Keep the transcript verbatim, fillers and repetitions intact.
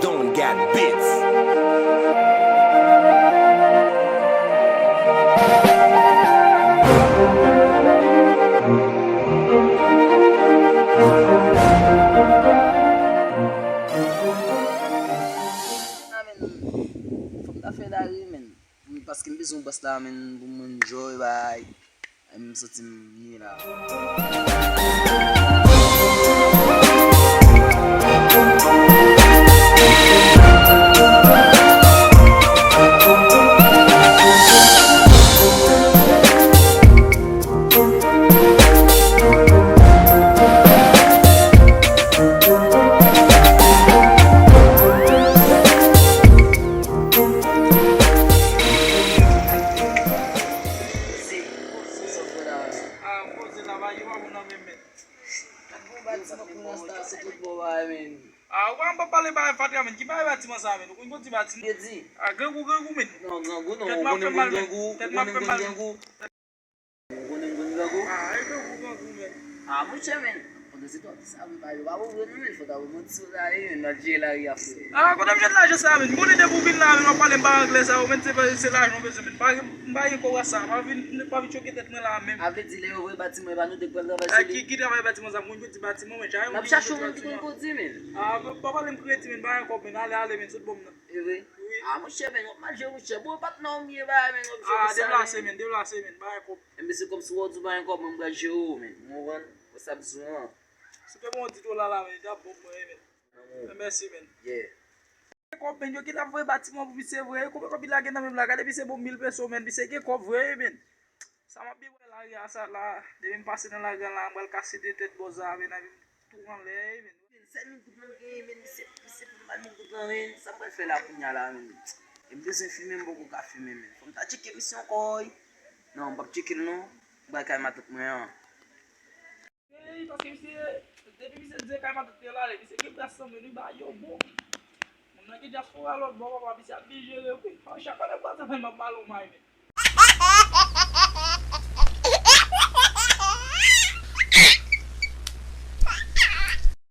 Don't got bits. Fòk ta fè lari, men. Paske m bezwen bas la, men, pou m enjoy, bay. M santi m byen la. Ah, ou pa anba pale bagay fatra, men. Ki bagay batiman sa, men? Ou konn ki batiman? Yo di. Ah, grangou, grangou, men. Non, grangou non. Tèt m ap fè m mal, men. Tèt m ap fè m mal. Ou konnen m konn grangou? Ah, e grangou, grangou, men. Ah, monchè, men. Pandan se tan, ki sa, men, pa yo pa ouvri nou, men. Fò ta remonte sou la, e, men, n ap jere lari a, frè. Ah, kote m jwenn lajan sa, men? M konnen depi w vin la, men, w ap pale m pa anglè sa, ou, men, se, se lajan w bezwen, men. M pa gen, m pa gen kòb sa, m pa vin, m pa vin choke tèt mwen la, menm. A vle di, lè yo voye batiman, e pa nou de k pral travay sou li? Ki, ki travay batiman sa? M konn kredi batiman, men. N ap chache yon moun ki konn kredi, men. Ah, pa pale m kredi, men, pa gen kòb, men. Ale, ale, men, sot bò m nan. E vre? Wi. Ah, monchè, men, w ap mal jere, monchè. Bon, patnè w m ye, bay, men, w ap jere sa, men. Ah, deplase, men, deplase, men, bay kòb. Enben, se kòmsi w di w pa gen kòb, men m pral jere w, men. Ou konprann? Wè sa bezwen an. Si te bon di to la la, men, li t ap bon pou mwen, men. Lanmou. Men mèsi, men. Yeah. Gen kòb, men, yo gentan voye batiman pou misye vre. Konbyen kòb li lage nan men m la? Gade misye bon mil peso, men. Misye gen kòb vre, men. Sa m ap byen wè lari a sa la. Depi m pase nan lari a la, m pral kase de tèt bòz la, men, epi m tou anlè, men. Sèl mil goud mwen genyen, men, misye, misye pran m ba mil goud lan, men. Sa m pral fè la kounye a la, men? E m bezwen fimen, m poko ka fimen, men. Fò m ta tcheke misye ankò, wi. Non, m p ap tcheke l, non. M pral kay matant mwen an. Ey, paske misye, depi misye di se kay matant li la, misye gen bras lan, men li ba yo bon. Moun nan gen dyaspora lòt bò, papa, misye ap byen jere, wi. Chak fwa nèg pral travay, m ap ba l yon may, men.